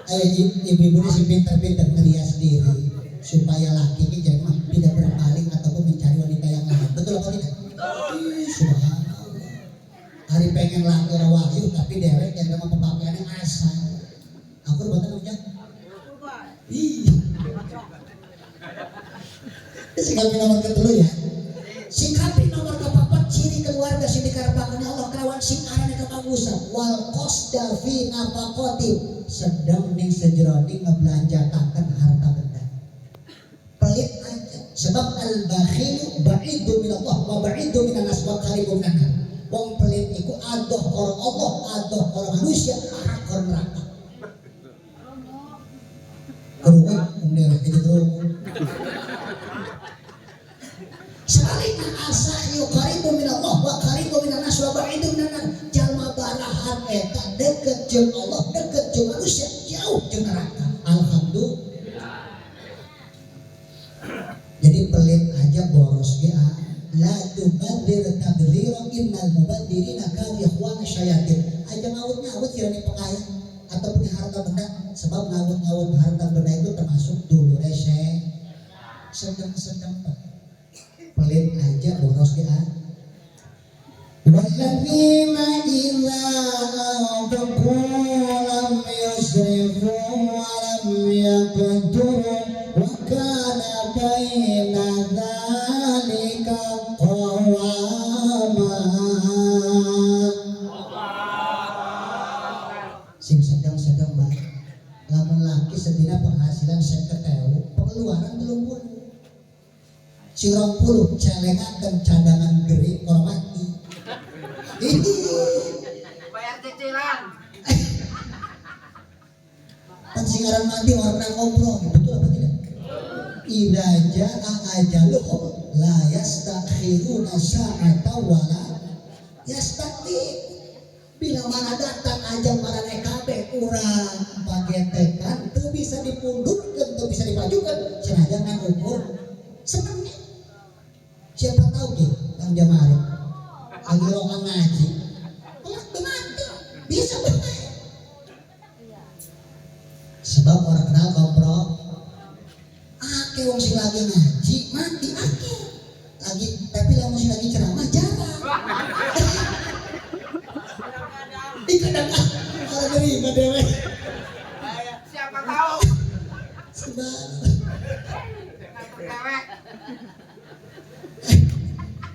Ayo ibu-ibu ini sih pintar-pintar ngerias diri supaya laki ini jangan tidak berpaling ataupun mencari wanita yang lain. Betul apa tidak? Ih, subhanallah. Hari pengen laki ora wahyu tapi dewek yang mau pemakaiannya asal. Aku buatan ujang. Ih. Sikapi nomor ketelu ya. Sikapi nomor kepapat ciri keluarga sing dikarepaken Allah kelawan sing arane kebagusan wal qasda fi nafaqati sedang ning sejroning ngebelanjakaken harta benda. Pelit aja sebab al bakhilu ba'idu minallah wa ba'idu minan nas wa qaribu minan nar. Wong pelit iku adoh karo Allah, adoh karo manusia, parah karo neraka. Krungu wong dhewe iki krungu. Sebaliknya asahiyu qaribu minallah wa qaribu minan nas wa ba'idu minan nar. Jalma barahan eta deket jeung Allah, deket jeung manusia, jauh jeung neraka. Alhamdulillah. Jadi pelit aja boros ge ah. La tubadzir tabdzira innal mubadzirina kanu ikhwana syayatin. Aja ngawut-ngawut sirane pekaya ataupun harta benda, sebab ngawut-ngawut harta benda itu termasuk dulu rese. Sedang-sedang pelit aja boros ge ah. Walladzina idza anfaqu lam yusrifu wa lam yaqturu wa kana baina dzalika qawama. Sing sedang-sedang Mbak. Lamun laki sedina penghasilan 50.000, pengeluaran 30. Sing 20 celengaken cadangan gering kalau mati. Bayar cicilan. Kan sing aran mati orang nang ngobrol, betul apa tidak? Idza jaa ajaluhum la yastakhiruna sa'ata wala yastaqdim. Bila mana datang ajal marane kabeh urang pagetekan teu bisa dipundurkeun, teu bisa dimajukeun, senajan ngan ukur semenit. Siapa tahu ki Kang Jamari lagi rokan ngaji, telat mati, bisa benar. Sebab orang kenal kompro, ake wong sing lagi ngaji mati ake lagi, tapi lamun sing lagi ceramah jarang. Ih kadang orang nerima dewe. Siapa tahu? Sebab Dewek.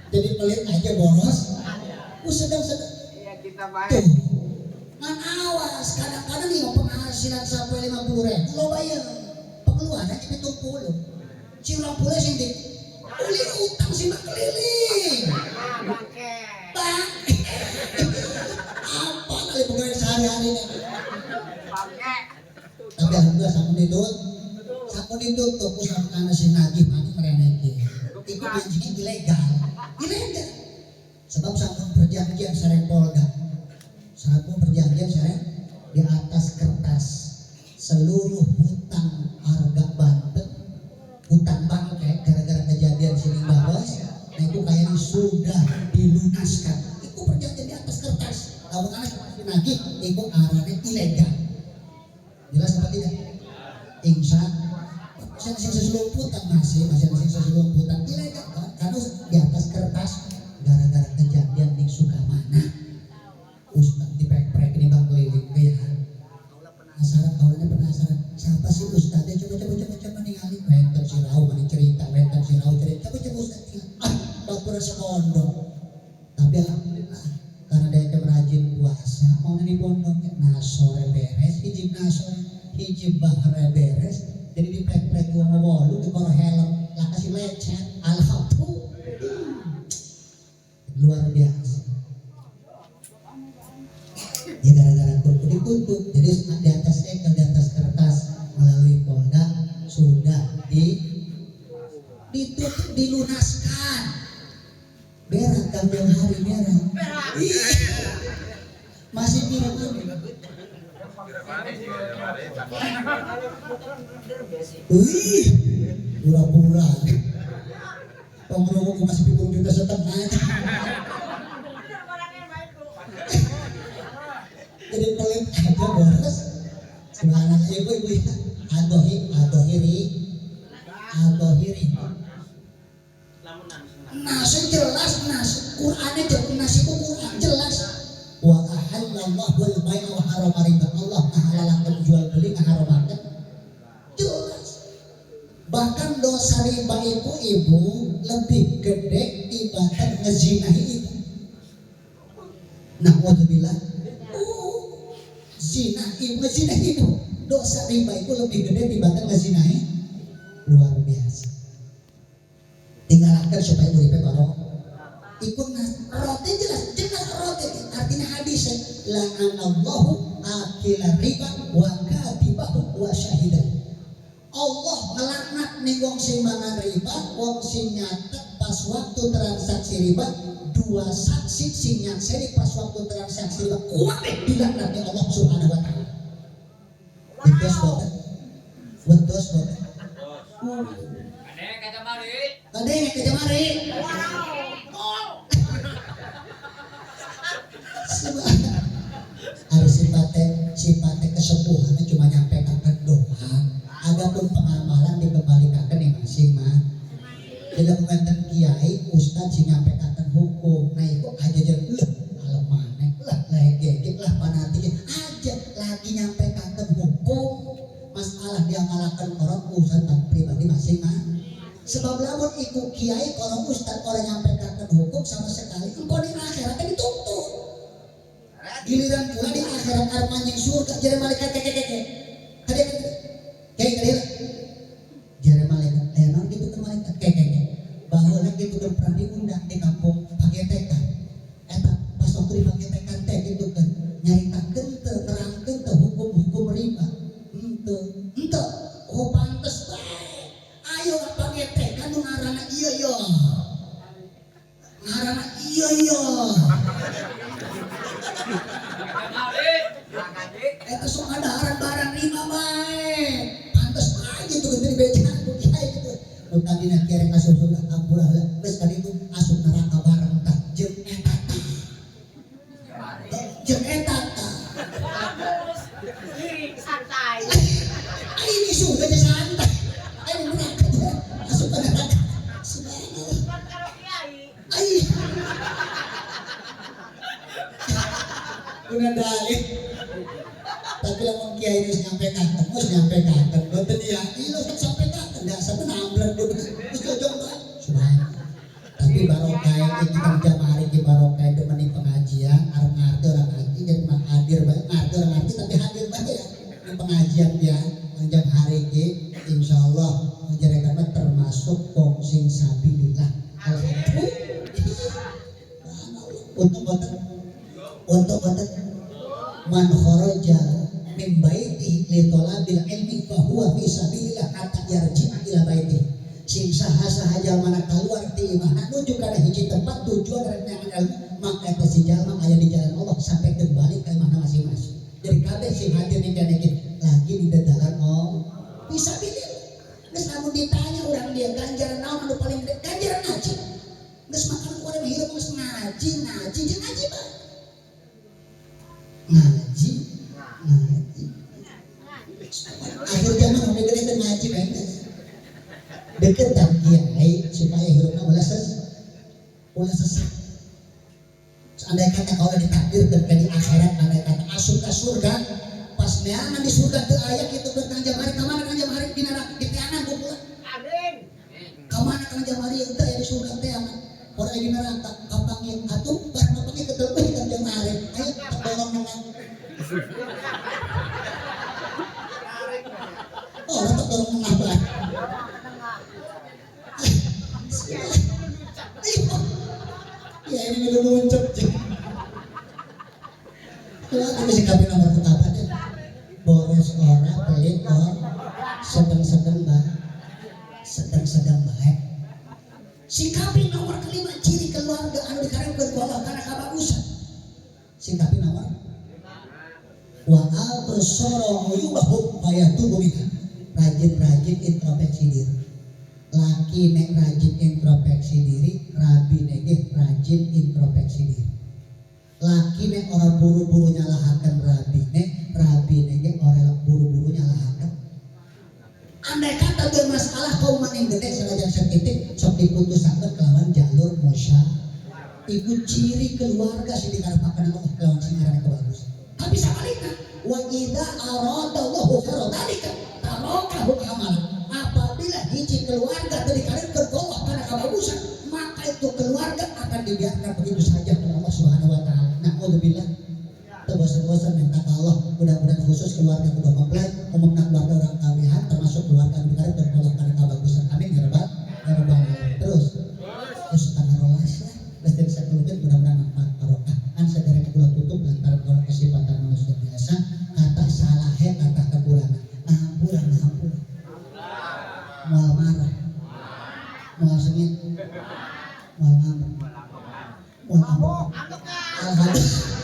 jadi pelit aja boros. Sedang-sedang. Iya kita baik. Tuh. Ngan awas, kadang-kadang nih penghasilan sampai 50.000, lo bayar pengeluaran 70. Si 20 sing di uli utang sih mak keliling. Nah, bangke. Bang. Apa kali pegawai sehari-hari ini? Bangke. Tapi alhamdulillah sampun ditutup usah kana sing nagih maning mrene iki. Iku janjine ilegal. Ilegal. Sebab sampun perjanjian sareng Polda. Sampun perjanjian sareng di atas kertas seluruh hutang harga Banten, hutang bangke gara-gara kejadian sini babos, nah itu kayaknya sudah dilunaskan. Itu perjanjian di atas kertas. Lamun anak masih nagih, itu arahnya ilegal. Jelas apa tidak? Insya sing seselumputan masih sing seselumputan ilegal kan? Karena di atas kertas gara-gara kejadian di Sukamana. Ustaz diprek-prek ini bang keliling ya. Penasaran, awalnya penasaran siapa sih ustadznya, coba ningali wenten si rau maning cerita, wenten si rau cerita, coba ustadz tinggal ah baturan sepondok. Tapi alhamdulillah karena dia rajin puasa mau nih pondoknya nasore beres, hijib nasore, hijib bahre beres, jadi diprek-prek gua ngewolu di koro helm lah kasih lecet, alhamdulillah luar biasa. Ya gara-gara kurku ditutup, jadi di atas segel, di atas kertas melalui Polda sudah Ditutup, dilunaskan. Berak Kang Jauhari, berak. Ih. Masih pira mana? Wih, pura-pura. Pengrokok masih 7,5 juta. Jadi pelit aja boros. Subhanallah, ibu-ibu ya. Adohi, adohiri, adohiri. Nasi jelas, nasi Qur'annya jelas, nasi itu Quran jelas. Wa ahallallahu al-bai'a wa harrama riba. Allah ngahalalakeun jual beli, ngaharamakeun. Jelas. Bahkan dosa riba itu ibu lebih gede tibatan ngezinahi ibu. Na'udzubillah. Oh, zina ibu, ngezinahi ibu. Dosa riba itu lebih gede tibatan ngezinahi. Luar biasa. Tinggalkan supaya uripe barokah. Ikut nas, roti jelas, jelas roti artinya hadis la'anallahu akila riba wa katibahu wa syahidah. Allah melaknat nih wong sing mangan riba, wong sing nyatet pas waktu transaksi riba, dua saksi sing nyakseni pas waktu transaksi riba, kuwabeh dilaknat Allah Subhanahu wa taala. Betul boten? Betul boten? Ade kajamari. Kade kajamari. Harus sifatnya, sifatnya kesepuhan cuma nyampe kapan doa. Adapun pengamalan dikembalikan yang masing mah. Tidak mengenten kiai, ustad sing nyampe kapan hukum. Nah itu aja jadi lah alam maneh lah legek lah fanatik aja lagi nyampe kapan hukum. Masalah diamalkan orang urusan pribadi masing mah. Sebab lamun iku kiai kalau ustad orang nyampe kapan hukum sama sekali engkau di akhirat dituntut. Giliran pula di akhirat arep manjing surga jare malaikat keke keke. Kade keke kade jare malaikat aya naon kitu ke malaikat keke keke. Baheula kitu kan pernah diundang di kampung Pagetekan. Eta pas waktu di Pagetekan teh kitu kan nyaritakeun teu nerangkeun teu hukum-hukum riba. Henteu. Henteu. Oh pantes bae. Ayo ka Pagetekan nu ngaranna ieu ieu. Ngaranna ieu ieu. Kajamari. Eta sok ngadaharan barang riba bae. Pantes bae gitu kan dibejaan ku kiai gitu. Nu tadina kiai asup surga ampura heula geus kali itu asup neraka bareng tah jeung eta tah. Jeung eta tah. Bagus. Santai. Ai di surga nya santai. Ai di neraka nya asup ka neraka. Subhanallah. Kan kalau kiai Ai. Udah dalih. Tapi lamun kiai geus nyampe katen, geus nyampe katen. Boten ya, iya geus sampe katen, dasar namblet geus jojong bae. Subhanallah. Tapi barokah iki kita jamari iki barokah demen pengajian, arep ngarti ora ngarti jadi mah hadir bae, ngarti ora ngarti tapi hadir bae ya. Di pengajian ya, jam hari iki insyaallah menjadikan termasuk wong sing sabilillah. Alhamdulillah. Untuk boten, untuk boten man kharaja min baiti li talabil ilmi fa huwa fi sabilillah hatta yarji'a ila baiti. Sing saha-saha jalmana kaluar ti imahna nuju kana hiji tempat tujuan rek neangan ilmu, maka eta si jalma aya di jalan Allah sampai kembali ka imahna masing-masing. Jadi kabeh sing hadir ning kene iki lagi di dalan Allah fisabilillah. Geus lamun ditanya urang dia ganjaran naon anu paling gede? Ganjaran ngaji. Geus makan ku urang hirup geus ngaji, ngaji jeung ngaji bae. Ngaji, ngaji. Akhir zaman udah gede teh ngaji bae geus. Deketan kiai supaya hirupna ulah ulah sesat. Andai kata kau ditakdirkan ke di akhirat, andai kata asup ke surga, pas neangan di surga teu aya kitu ke Kang Jamari, ka mana Kang Jamari di neraka di teangan ku pula. Amin. Ka mana Kang Jamari teu aya di surga teangan. Ora aya di neraka, kapanggih atuh barang kapanggih ketemu Kang Jamari. Ayo tak dorong nengah. Oh, tak dorong nengah bae. Ya ini udah muncul. Kalau aku sih kami nomor pertama deh. Boros ora, pelit ora, sedang-sedang baik, sedang-sedang baik. Sing kaping nomor kelima ciri keluarga anu dikarepkeun ku Allah kana kabagusan. Sing kaping nomor wa absara uyubahum fayatubu minha. Rajin-rajin introspeksi diri. Laki nek rajin introspeksi diri, rabi nek rajin introspeksi diri. Laki nek ora buru-buru nyalahaken rabi nek, rabi nek ora buru-buru nyalahaken. Andai kata bermasalah kaum maning gede senajan sakitik sok diputusaken kelawan jalur musyawarah. Iku ciri keluarga sing dikarepaken Allah kelawan sing aran kebagusan. Tapi sabalikna wa idza aradallahu khaira dzalika tarakahu amalan. Apabila hiji keluarga teu dikarepkeun ku Allah kana kabagusan, maka itu keluarga akan dibiarkan begitu saja oleh Allah Subhanahu wa taala. Nauzubillah. Teu bosan-bosan minta ke Allah, mudah-mudahan khusus keluarga kedua mempelai, umumna keluarga orang kawihan termasuk keluarga anu dikarepkeun ku Allah kana kabagusan. Amin ya rabbal ya rabbal alamin. Terus terus setengah rolas lah. Geus teu bisa kelukeun, mudah-mudahan manfaat barokah. Kan sadaya kula tutup lantaran kalau kesifatan manusia biasa kata salahe kata kekurangan. Ngahampura ngahampura. Moal marah. Moal sengit. Moal ngambek. Moal ngambek. Alhamdulillah.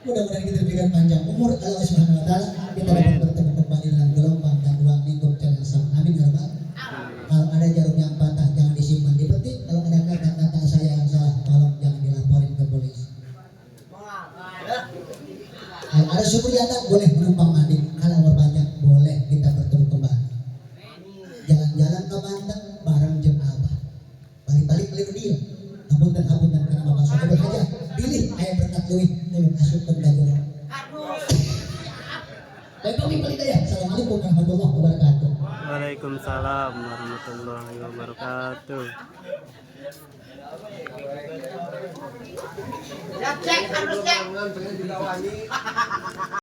Mudah-mudahan kita diberikan panjang umur Allah Subhanahu wa taala, kita dapat bertemu kembali dalam gelombang dan ruang lingkup channel yang sama. Amin ya rabbal. Kalau ada jarum yang patah jangan disimpan di peti. Kalau ada kata-kata saya yang salah tolong jangan dilaporin ke polisi. Kalau ada sumur di boleh menumpang mandi. Kalau umur panjang boleh kita bertemu kembali. Jalan-jalan ke Banten bareng jeung Abah. Balik-balik beli bedil. Hapunten hapunten karena Bapak Sohibul Hajat. Pilih aya berkat leuwih ulun asupkeun ka jero. Baik, balik ya. Assalamualaikum warahmatullahi wabarakatuh. Waalaikumsalam warahmatullahi wabarakatuh. Cek, harus cek.